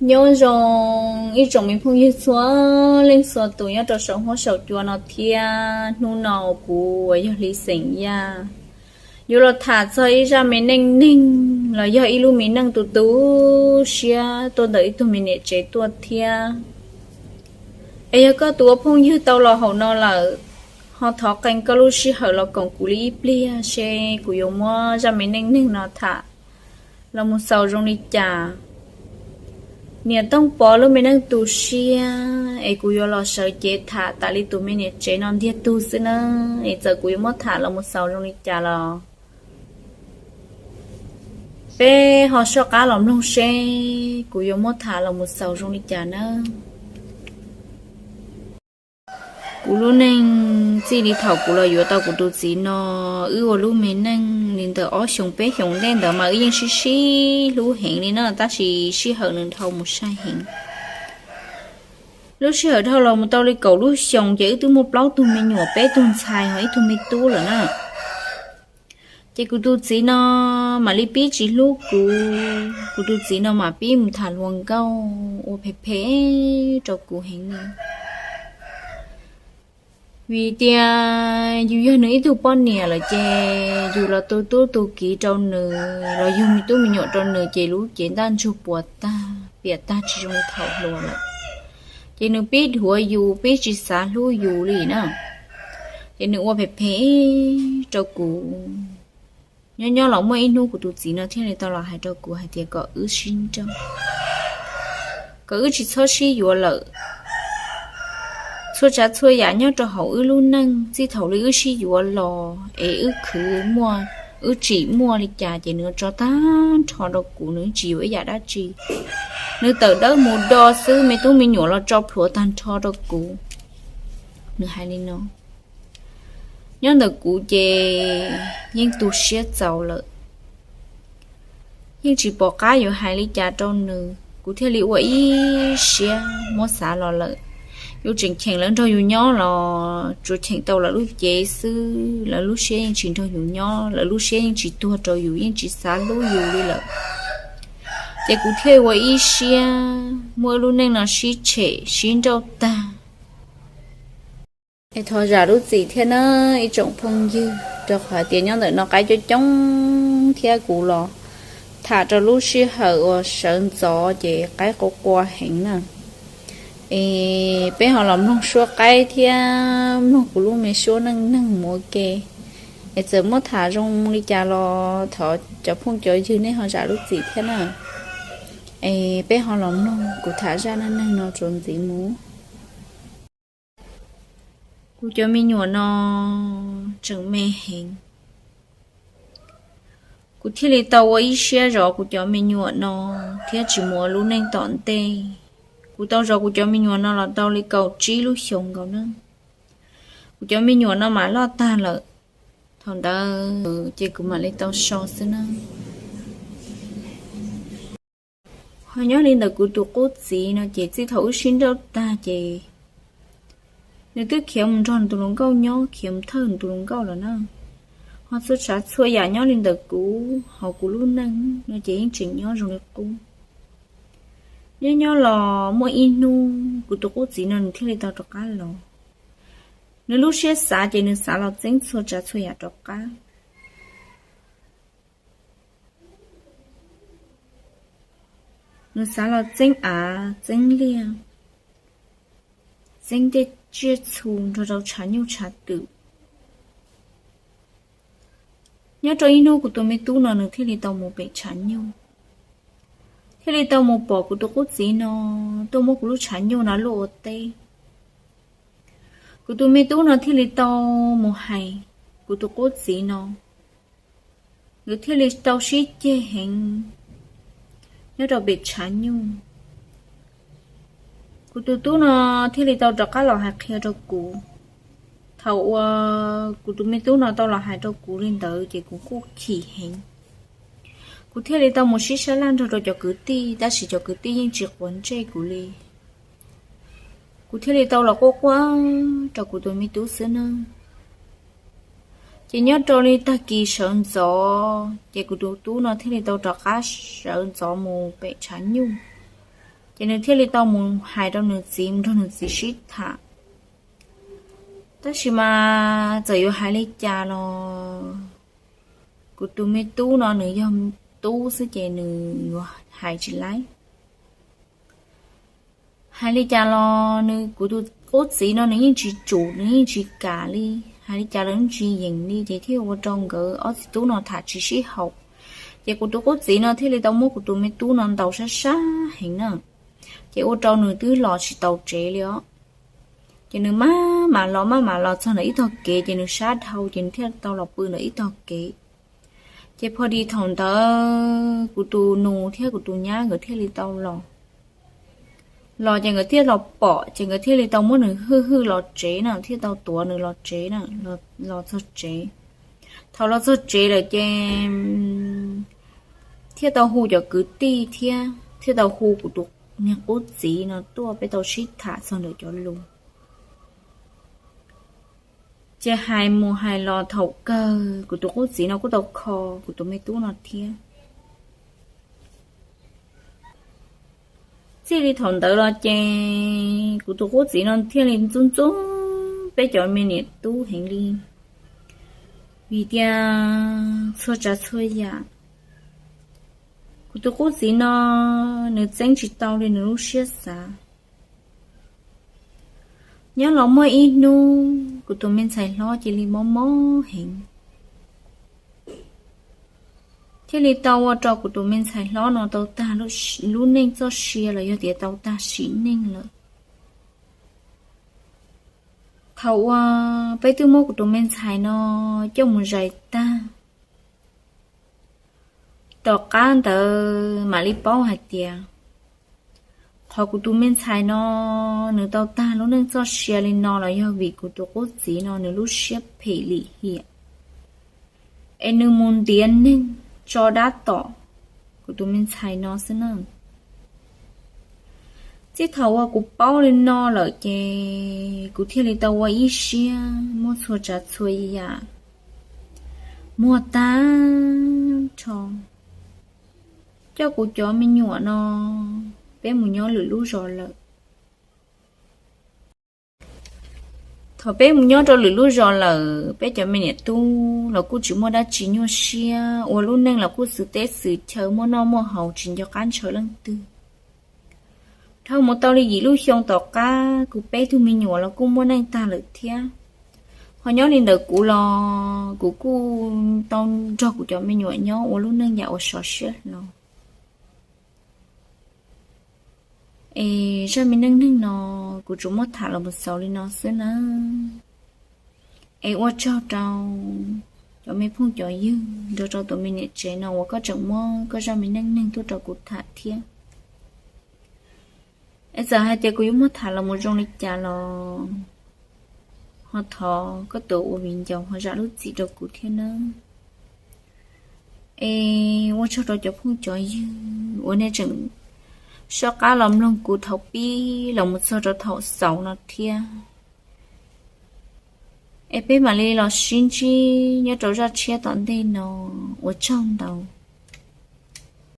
Nyob zoo ib tsoom me phooj ywg txhua leej txhua tus nyob rau saum huab saum cua no thiab. Hnub no kuv uas yog Hli Xeem Yaj yuav los tham txog ib zaj me neej neeg los yog ib lub me neej tu tu siab tuaj ntawm ib tug me niam tsev tuaj thiab. Es yog koj tus ua phooj ywg tau los hauv no lawm, ho thov qee koj lub sij hawm los koom kuv li ib pliag seb kuv yuav muab zaj me neej neeg no tham los mus xaus zoo li cas. Niam Tooj Pov lub me neej tu siab es kuv yuav los sawv cev tham tas li tus me niam tsev no ntiag tug xwb na. Es txawm kuv yuav muab tham los mus xaus zoo li cas los peb ho soj qab los mloog seb kuv yuav muab tham los mus xaus zoo li cas nawb. Kuv lub neej txij li thaum kuv los yuav tau kuv tus txiv no, wb ua lub me neej li ntawm ob xyoos peb xyoos ntej ntawd mas wb yeej sib sib hlub heev li na, tab sis sij hawm nws dhau mus sai heev. Lub sij hawm dhau los mus tau li kaum lub xyoos ces wb twb muaj plaub tug me nyuam, peb tug ntxhais ho ib tug me tub lawm na. Ces kuv tus txiv no mam li pib tsis hlub kuv, kuv tus txiv no mam pib mus tham hluas nkauj ua phem phem rau kuv heev li. Vim tias yus yog nws ib tug poj niam lawm ces yus los tu tub tu kiv rau nws los yug me tub me nyuam rau nws ces lub cev ntaj ntsug puas tag piam tag tsis zoo li thaum hluas lawm. Ces nws pib dhuav yus, pib tsis xav hlub yus li na. Ces nws ua phem phem rau kuv. Nyob nyob los muaj ib hnub kuv tus txiv no thiaj li tau los hais rau kuv hais tias kom wb sib nrauj, kom wb tsis txhob sib yuav lawm. Txhua tsav txhua yam nyob rau hauv wb lub neej txij thaum li wb sib yuav los es wb khwv muaj, wb tsim muaj li cas ces nws tso tag nrho rau kuv, nws tsis yuav ib yam dab tsi. Nws tawm dawb mus do xwb, me tub me nyuam los tso plhuav tag nrho rau kuv. Nws hais li no. Nyob ntawm kuv ces yeej tu siab txaus lawm, yeej tsis pom qab yuav hais li cas rau nws, kuv thiaj li ua ib siab muab xav los lawm. Yus tseem cheem lawv nrog yus nyob los tsuas cheem tau lawv lub cev xwb, lawv lub siab yeej tsis nrog yus nyob, lawv lub siab yeej tsis tuag rau yus, yeej tsis xav hlub yus li lawm. Ces kuv thiaj ua ib siab muab wb lub neej no sib tshem sib nrauj tag. Es thov zam lub txim thiab na ib tsoom phooj ywg, rau qhov hais tias nyob ntawm no qaib coob coob thiab kuv los tham rau lub sij hawm uas sawv ntxov ces qaib qua qua heev na. Es peb ho los mloog suab qaib thiab mloog kuv lub me suab neej neeg mus ua ke. Es txawm muab tham zoo li cas los thov cov phooj cov ywg nej ho zam lub txim thiab na. Es peb ho los mloog kuv tham zaj neej neeg no txuas ntxiv mus. Kuv cov me nyuam no tseem me heev. Kuv thiaj li tau ua ib siab zov kuv cov me nyuam no thiab tsis mus ua lub neej tom ntej. Kuv tau zov kuv cov me nyuam no los tau li kaum tsib lub xyoos nkaus na. Kuv cov me nyuam no mam loj tag lawm. Thaum ntawd ces kuv mam li tau so xwb na. Ho nyob li ntawm kuv tus qub txiv no ces txij thaum wb sib nrauj tag ces nws twb khiav mus nrog nws tus hluas nkauj nyob, khiav mus thawj nws tus hluas nkauj lawm na. Ho txhua tsav txhua yam nyob li ntawm kuv hauv kuv lub neej no ces yeej tseem nyob zoo li qub. Nyob nyob los muaj ib hnub kuv tus qub txiv no nws thiaj li tau rov qab los. Nws lub siab xav ces nws xav los txeeb txhua tsav txhua yam rov qab. Nws xav los txeeb av, txeeb liaj, txeeb tej tsiaj txhu nrog rau tshav nyuj tshav twm. Nyob rau ib hnub kuv tus me tub no nws thiaj li tau mus pem tshav nyuj, thiaj li tau mus pom kuv tus qub txiv no tuaj muab kuv lub tshav nyuj no luaj ua teb. Kuv tus me tub no thiaj li tau mus hais kuv tus qub txiv no, nws thiaj li tau sib ceg heev nyob rau pem tshav nyuj. Kuv tus tub no thiaj li tau rov qab los hais qhia rau kuv. Thaum uas kuv tus me tub no tau los hais rau kuv li ntawd ces kuv kuj chim heev. Kuv thiaj li tau mus sib sab laj nrog rau cov kwv tij, tab sis cov kwv tij yeej tsis quav ntsej kuv li. Kuv thiaj li tau los quaj quaj rau kuv tus me tub xwb na. Ces nyob rau li tag kis sawv ntxov ces kuv tus tub no thiaj li tau rov qab sawv ntxov mus pem tshav nyuj. Ces nws thiaj li tau mus hais rau nws txiv, mus nrog nws txiv sib tham. Tab sis mas txawm yuav hais li cas los kuv tus me tub no nws yog tub xwb ces nws yuav hais tsis laib. Hais li cas los nws, kuv tus qub txiv no nws yeej tsis tsum, nws yeej tsis kam li, hais li cas los yeej tsis yeem li, ces thiaj ua rau nkawd ob txiv tub no tham tsis sib haum. Ces kuv tus qub txiv no thiaj li tau muab kuv tus me tub no ntaus sab sab heev na, ces ua rau nws twb los tsis tau tsev li os. Ces nws maj mam los maj mam los txog ntawm ib tog kev, ces nws sab dhau, ces nws thiaj tau los pw ntawm ib tog kev. Ces pho di thaum ntawd kuv tus nus thiab kuv tus nyab nkawd thiaj li tau los. Los ces nkawd thiaj los pom, ces nkawd thiaj li tau muab nws hwj hwj los tsev na, thiaj tau tuav nws los tsev na, los txog tsev. Thaum los txog tsev lawm ces thiaj tau hu cov kwv tij thiab thiaj tau hu kuv tus niag qub txiv no tuaj, peb tau sib tham txog ntawm cov lus. Ces hais mus hais los thaum kawg kuv tus qub txiv no kuj tau kho kuv tus me tub no thiab. Txij li thaum ntawd los ces kuv tus qub txiv no thiaj li ntxub ntxub peb cov me niam tub heev li, vim tias txhua tsav txhua yam kuv tus qub txiv no nws txeeb tsis tau li nws lub siab xav. Nyob los muaj ib hnub kuv tus me ntxhais hlob cia li mob mob heev, thiaj li tau ua rau kuv tus me ntxhais hlob no tau tag lub neej txoj sia los yog tias tau tag sim neej lawm. Thaum uas peb twb muab kuv tus me ntxhais no coj mus zais tag, tom qab ntawd mam li paub hais tias qhov kuv tus me ntxhais no nws tau tag lub neej txoj sia li no los yog vim kuv tus qub txiv no nws lub siab phem lim hiam, es nws mus ntiav neeg tso dab tom kuv tus me ntxhais no xwb na. Txij thaum uas kuv paub li no lawm ces kuv thiaj li tau ua ib siab muab txhua tsav txhua yam muag tag nrho, coj kuv cov me nyuam no peb mus nyob lwm lub zos lawm. Thaum peb mus nyob rau lwm lub zos lawm, peb cov me niam tub los kuj tsis muaj dab tsi nyuaj siab, ua lub neej los kuj xwm teb xwm chaw, muaj noj muaj haus, tsis nco qab ntshaw leej twg. Dhau mus tau li yim lub xyoo tom qab, kuv peb tug me nyuam los kuj muaj neej tag lawm thiab. Ho nyob li ntawm kuv los kuv kuj tau nrog kuv cov me nyuam nyob ua lub neej yam uas sov siab hlo. Es zaj me neej neeg no kuv tsuas muab tham los mus xaus li no xwb nawb. Es ua tsaug rau cov me phooj cov ywg nrog rau tus me niam tsev no uas koj tseem muab koj zaj me neej neeg tuaj rau kuv tham thiab. Es txawm hais tias kuv yuav muab tham los mus zoo li cas los ho thov koj tus ua viv ncaus ho zam lub txim rau kuv thiab nawb. Es ua tsaug rau cov phooj cov ywg uas nej tseem soj qab los mloog kuv thaum pib los mus txog rau thaum xaus no thiab. Es peb mam li los sib ntsib nyob rau zaj tshiab tom ntej no. Ua tsaug ntau.